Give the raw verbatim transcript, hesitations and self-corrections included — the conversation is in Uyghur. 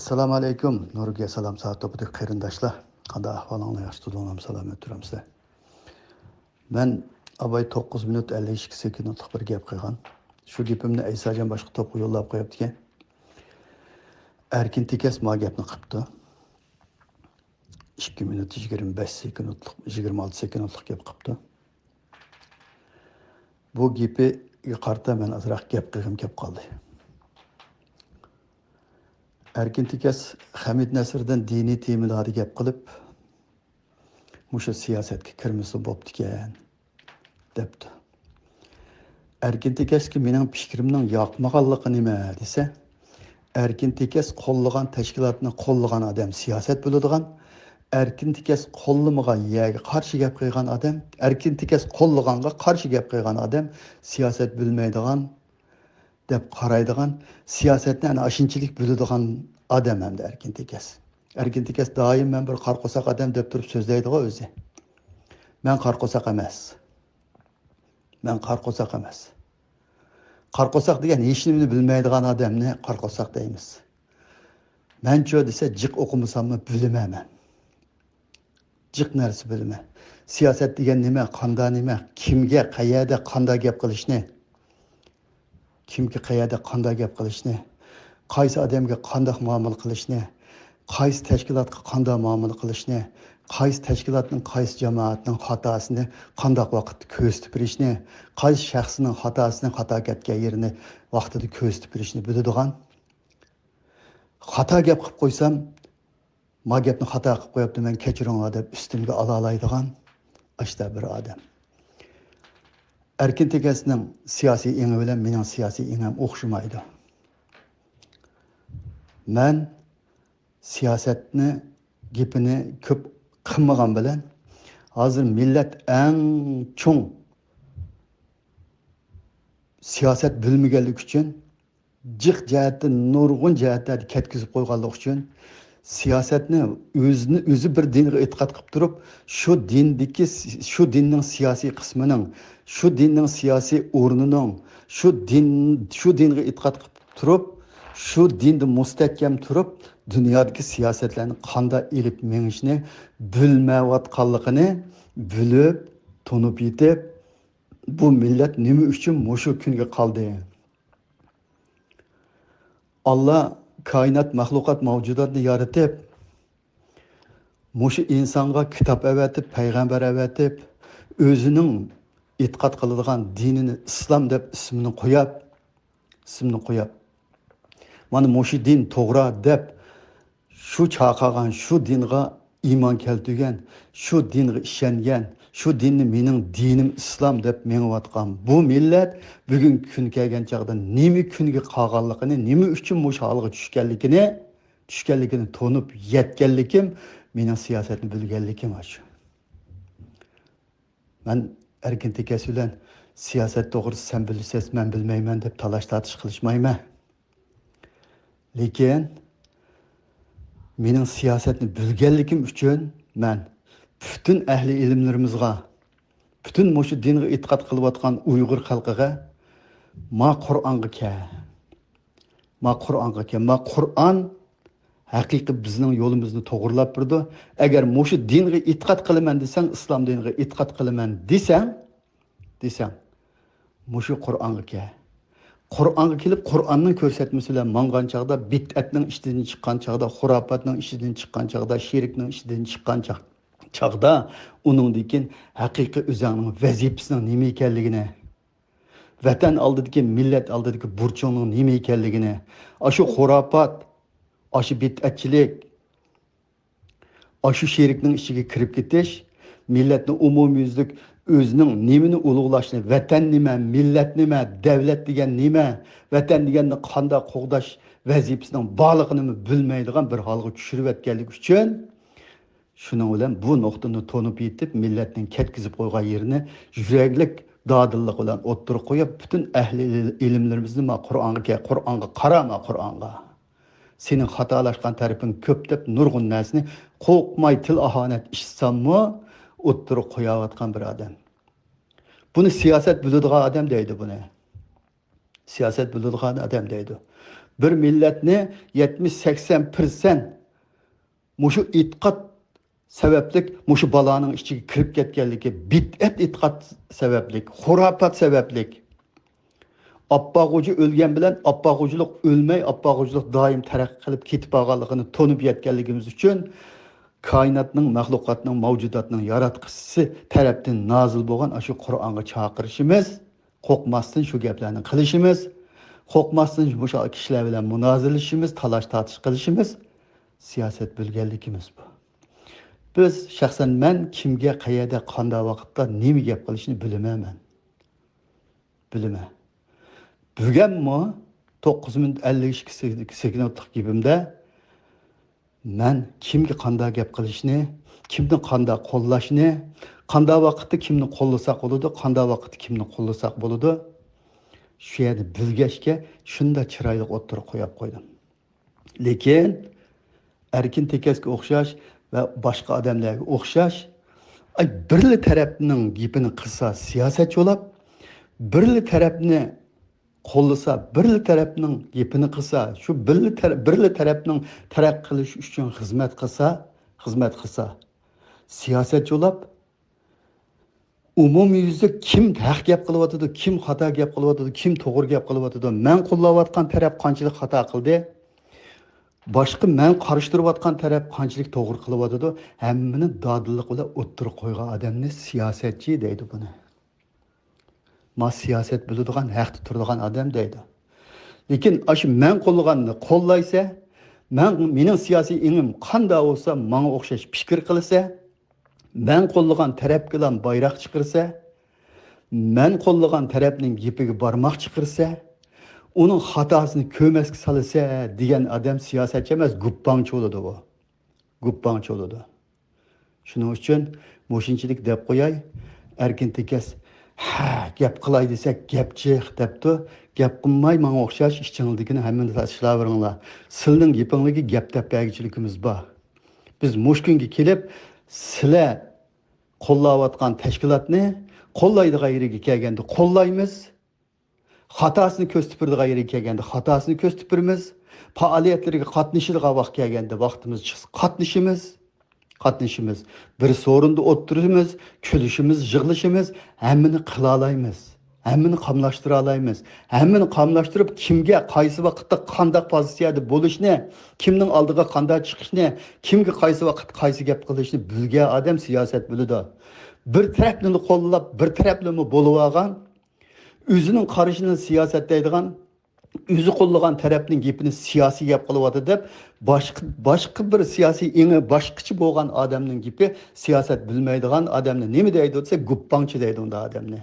ئەسسالامۇ ئەلەيكۇم، نۇرگە سالام سائەت توپىدىكى قېرىنداشلار. قانداق ئەھۋالىڭلار؟ ياخشى تۇردۇڭلارمۇ؟ سالامەت تۇرامسىلەر؟ مەن ئاباي توققۇز مىنۇت ئەللىك ئىككى سېكۇنتلۇق بىر گەپ قىلغان. شۇ گېپىمنى ئەيساجان باشقا توپقا يوللاپ قويۇپتىكەن. ئەركىن تېكەس ما گەپنى قىپتۇ. ئىككى مىنۇت يىگىرمە بەش سېكۇنتلۇق، يىگىرمە ئالتە سېكۇنتلۇق گەپ قىپتۇ. بۇ گېپىگە قارىتا مەن ئازراق گەپ قىلغۇم كەپ قالدى. ئەركىن تېكەس خەمىت نەسىردىن دىنىي تېمىلاردا گەپ قىلىپ، مۇشۇ سىياسەتكە كىرمىسە بوپتىكەن، دەپتۇ. ئەركىن تېكەسكە مېنىڭ پىكرىمنىڭ ياقمىغانلىقى نېمە دېسە، ئەركىن تېكەس قوللىغان تەشكىلاتنى قوللىغان ئادەم سىياسەت بىلىدىغان، ئەركىن تېكەس قوللىمىغان يەرگە قارشى گەپ قىلغان ئادەم، ئەركىن تېكەس قوللىغانغا قارشى گەپ قىلغان ئادەم سىياسەت بىلمەيدىغان دەپ قارايدىغان، سىياسەتنى ئەنە ئاشۇنچىلىك بىلىدىغان ئادەم ئەمدى ئەركىن تېكەس. ئەركىن تېكەس دائىم مەن بىر قارا قورساق ئادەم دەپ تۇرۇپ سۆزلەيدىغۇ ئۆزى. مەن قارا قورساق ئەمەس. مەن قارا قورساق ئەمەس. قارا قورساق دېگەن ھېچنېمىنى بىلمەيدىغان ئادەمنى قارا قورساق دەيمىز. مەنچۇ دېسە جىق ئوقۇمىساممۇ بىلىمەن مەن. جىق نەرسە بىلىمەن. سىياسەت دېگەن نېمە، قاندا نېمە، كىمگە، قەيەردە، قاندا گەپ قىلىشنى، كىمگە، قەيەردە، قاندا گەپ قىلىشنى، قايسى ئادەمگە قانداق مۇئامىلە قىلىشنى، قايسى تەشكىلاتقا قانداق مۇئامىلە قىلىشنى، قايسى تەشكىلاتنىڭ، قايسى جامائەتنىڭ خاتاسىنى قانداق ۋاقىتتا كۆرسىتىپ بېرىشنى، قايسى شەخسنىڭ خاتاسىنى، خاتا كەتكەن يېرىنى ۋاقتىدا كۆرسىتىپ بېرىشنى بىلىدىغان، خاتا گەپ قىلىپ قويسام، ما گەپنى خاتا قىلىپ قويۇپتىمەن، كەچۈرۈڭلار دەپ ئۈستۈمگە ئالالايدىغان ئاشتا بىر ئادەم. ئەركىن تېكەسنىڭ سىياسىي ئېڭى بىلەن مېنىڭ سىياسىي ئېڭىم ئوخشىمايدۇ. مەن سىياسەتنى گېپىنى كۆپ قىلمىغان بىلەن، ھازىر مىللەت ئەڭ چوڭ سىياسەت بىلمىگەنلىكى ئۈچۈن، جىق جەھەتتىن، نۇرغۇن جەھەتلەردە كەتكۈزۈپ قويغانلىقى ئۈچۈن، سىياسەتنى ئۆزىنى، ئۆزى بىر دىنغا ئېتىقاد قىلىپ تۇرۇپ، شۇ دىندىكى، شۇ دىننىڭ سىياسىي قىسمىنىڭ، شۇ دىننىڭ سىياسىي ئورنىنىڭ، شۇ دىن، شۇ دىنغا ئېتىقاد قىلىپ تۇرۇپ، شۇ دىندا مۇستەھكەم تۇرۇپ، دۇنيادىكى سىياسەتلەرنى قانداق ئېلىپ مېڭىشنى بىلمەيۋاتقانلىقىنى بىلىپ، تونۇپ يېتىپ، بۇ مىللەت نېمە ئۈچۈن مۇشۇ كۈنگە قالدى؟ ئاللا كائىنات، مەخلۇقات، مەۋجۇداتنى يارىتىپ، مۇشۇ ئىنسانغا كىتاب ئەۋەتىپ، پەيغەمبەر ئەۋەتىپ، ئۆزىنىڭ ئېتىقاد قىلىدىغان دىنىنى ئىسلام دەپ ئىسمىنى قويۇپ، ئىسمىنى قويۇپ، مانا مۇشۇ دىن توغرا دەپ، شۇ چاقىرغان، شۇ دىنغا ئىمان كەلتۈرگەن، شۇ دىنغا ئىشەنگەن، شۇ دىننى مېنىڭ دىنىم ئىسلام دەپ مېڭىۋاتقان بۇ مىللەت بۈگۈنكى كۈن كەلگەن چاغدا نېمە كۈنگە قالغانلىقىنى، نېمە ئۈچۈن مۇشۇ ھالغا چۈشكەنلىكىنى، چۈشكەنلىكىنى تونۇپ يەتكەنلىكىم، مېنىڭ سىياسەتنى بىلگەنلىكىم ئاشۇ. مەن ئەركىن تېكەس بىلەن سىياسەت توغرىسىدا سەن بىلىسەن، مەن بىلمەيمەن دەپ تالاش-تارتىش قىلىشمايمەن. لېكىن مېنىڭ سىياسەتنى بىلگەنلىكىم ئۈچۈن مەن پۈتۈن ئەھلى ئىلىملىرىمىزغا، پۈتۈن مۇشۇ دىنغا ئېتىقاد قىلىۋاتقان ئۇيغۇر خەلقىگە ما قۇرئانغا كەل. ما قۇرئانغا كەل. ما قۇرئان ھەقىقىي بىزنىڭ يولىمىزنى توغرىلاپ بېرىدۇ. ئەگەر مۇشۇ دىنغا ئېتىقاد قىلىمەن دېسەڭ، ئىسلام دىنىغا ئېتىقاد قىلىمەن دېسەڭ، دېسەڭ، مۇشۇ قۇرئانغا كەل. قۇرئانغا كېلىپ، قۇرئاننىڭ كۆرسەتمىسى بىلەن ماڭغان چاغدا، بىدئەتنىڭ ئىچىدىن چىققان چاغدا، خۇراپاتنىڭ ئىچىدىن چىققان چاغدا، شىركنىڭ ئىچىدىن چىققان چاغ-، چاغدا، ئۇنىڭدىن كېيىن ھەقىقىي ئۆزۈڭنىڭ ۋەزىپىسىنىڭ نېمە ئىكەنلىكىنى، ۋەتەن ئالدىدىكى، مىللەت ئالدىدىكى بۇرچۇڭنىڭ نېمە ئىكەنلىكىنى، ئاشۇ خۇراپات، ئاشۇ بىدئەتچىلىك، ئاشۇ شىركنىڭ ئىچىگە كىرىپ كېتىش، مىللەتنى ئومۇميۈزلۈك ئۆزىنىڭ نېمىنى ئۇلۇغلاشنى، ۋەتەن نېمە، مىللەت نېمە، دەۋلەت دېگەن نېمە، ۋەتەن دېگەننى قانداق قوغداش ۋەزىپىسىنىڭ بارلىقىنىمۇ بىلمەيدىغان بىر ھالغا چۈشۈرۈۋەتكەنلىكى ئۈچۈن، شۇنىڭ بىلەن بۇ نۇقتىنى تونۇپ يېتىپ، مىللەتنىڭ كەتكۈزۈپ قويغان يېرىنى يۈرەكلىك دادىللىق بىلەن ئوتتۇرىغا قويۇپ، پۈتۈن ئەھلى ئىل-، ئىلىملىرىمىزنى ما قۇرئانغا كەل، قۇرئانغا قارا، ما قۇرئانغا. سېنىڭ خاتالاشقان تەرىپىڭ كۆپ دەپ نۇرغۇن نەرسىنى قورقماي تىل ئاھانەت ئىشلىساممۇ ئوتتۇرىغا قويۇۋاتقان بىر ئادەم. بۇنى سىياسەت بىلىدىغان ئادەم دەيدۇ بۇنى. سىياسەت بىلىدىغان ئادەم دەيدۇ. بىر مىللەتنى يەتمىش سەكسەن پىرسەنت مۇشۇ ئېتىقاد سەۋەبلىك مۇشۇ بالانىڭ ئىچىگە كىرىپ كەتكەنلىكى، بىدئەت ئېتىقاد سەۋەبلىك، خۇراپات سەۋەبلىك، ئاپپاغوجا ئۆلگەن بىلەن ئاپپاغوجىلىق ئۆلمەي، ئاپپاغوجىلىق دائىم تەرەققىي قىلىپ كېتىپ بارغانلىقىنى تونۇپ يەتكەنلىكىمىز ئۈچۈن، كائىناتنىڭ، مەخلۇقاتنىڭ، مەۋجۇداتنىڭ ياراتقۇچىسى تەرەپتىن نازىل بولغان ئاشۇ قۇرئانغا چاقىرىشىمىز، قورقماستىن شۇ گەپلەرنى قىلىشىمىز، قورقماستىن مۇشۇ كىشىلەر بىلەن مۇنازىرىلىشىمىز، تالاش-تارتىش قىلىشىمىز سىياسەت بىلگەنلىكىمىز بۇ. بىز، شەخسەن مەن كىمگە، قەيەردە، قانداق ۋاقىتتا نېمە گەپ قىلىشنى بىلىمەن مەن. بىلىمەن. بۈگۈنمۇ توققۇز مىنۇت ئەللىك ئىككى سېكۇنتلۇق گېپىمدە مەن كىمگە قانداق گەپ قىلىشنى، كىمنى قانداق قوللاشنى، قانداق ۋاقىتتا كىمنى قوللىساق بولىدۇ، قانداق ۋاقىتتا كىمنى قوللىساق بولىدۇ، شۇ يەردە بىلگەچكە شۇنداق چىرايلىق ئوتتۇرىغا قويۇپ قويدۇم. لېكىن ئەركىن تېكەسكە ئوخشاش ۋە باشقا ئادەملەرگە ئوخشاش، ئاي، بىرلا تەرەپنىڭ گېپىنى قىلسا سىياسەتچى بولاپ، بىرلا تەرەپنى قوللىسا، بىرلا تەرەپنىڭ گېپىنى قىلسا، شۇ بىرلا تەر-، بىرلا تەرەپنىڭ تەرەققىي قىلىشى ئۈچۈن خىزمەت قىلسا، خىزمەت قىلسا، سىياسەتچى بولاپ، ئومۇميۈزلۈك كىم ھەق گەپ قىلىۋاتىدۇ، كىم خاتا گەپ قىلىۋاتىدۇ، كىم توغرا گەپ قىلىۋاتىدۇ، مەن قوللاۋاتقان تەرەپ قانچىلىك خاتا قىلدى، باشقا مەن قارشى تۇرۇۋاتقان تەرەپ قانچىلىك توغرا قىلىۋاتىدۇ، ھەممىنى دادىللىق بىلەن ئوتتۇرىغا قويغان ئادەمنى سىياسەتچى دەيدۇ بۇنى. ما سىياسەت بىلىدىغان، ھەقتە تۇرىدىغان ئادەم دەيدۇ. لېكىن ئاشۇ مەن قوللىغاننى قوللايسە، مەن، مېنىڭ سىياسىي ئېڭىم قانداق بولسا، ماڭا ئوخشاش پىكىر قىلسا، مەن قوللىغان تەرەپكىلا بايراق چىقىرسا، مەن قوللىغان تەرەپنىڭ گېپىگە بارماق چىقىرسا، ئۇنىڭ خاتاسىنى كۆرمەسكە سالىسە دېگەن ئادەم سىياسەتچى ئەمەس، گۇپپاڭچى بولىدۇ ئۇ. گۇپپاڭچى بولىدۇ. شۇنىڭ ئۈچۈن مۇشۇنچىلىك دەپ قوياي، ئەركىن تېكەس، ھە، گەپ قىلاي دېسەك، گەپ جىق دەپتۇ. گەپ قىلماي، ماڭا ئوخشاش ئىچىڭىزدىكىنى ھەممىنى تاشلاۋېرىڭلار. سىلىنىڭ گېپىڭلارغا گەپ دەپ بەرگۈچىلىكىمىز بار. بىز مۇشۇ كۈنگە كېلىپ، سىلەر قوللاۋاتقان تەشكىلاتنى قوللايدىغان يېرىگە كەلگەندە قوللايمىز. خاتاسىنى كۆرسىتىپ بېرىدىغان يېرىگە كەلگەندە خاتاسىنى كۆرسىتىپ بېرىمىز. پائالىيەتلىرىگە قاتنىشىدىغان ۋاقىت كەلگەندە ۋاقتىمىز چىقسا قاتنىشىمىز. قاتنىشىمىز. بىر سورۇندا ئولتۇرىمىز، كۈلۈشىمىز، يىغلىشىمىز، ھەممىنى قىلالايمىز. ھەممىنى قاملاشتۇرالايمىز. ھەممىنى قاملاشتۇرۇپ، كىمگە قايسى ۋاقىتتا قانداق پوزىتسىيەدە بولۇشنى، كىمنىڭ ئالدىغا قانداق چىقىشنى، كىمگە قايسى ۋاقىتتا قايسى گەپ قىلىشنى بىلگەن ئادەم سىياسەت بىلىدۇ. بىر تەرەپنىلا قوللاپ، بىر تەرەپلىمۇ بولۇۋالغان، ئۆزىنىڭ قارىشىنى سىياسەتلەيدىغان، ئۆزى قوللىغان تەرەپنىڭ گېپىنى سىياسىي گەپ قىلىۋاتىدۇ دەپ، باشقا، باشقا بىر سىياسىي ئېڭى باشقىچە بولغان ئادەمنىڭ گېپى، سىياسەت بىلمەيدىغان ئادەمنى نېمە دەيدۇ دېسە، گۇپپاڭچى دەيدۇ ئۇنداق ئادەمنى.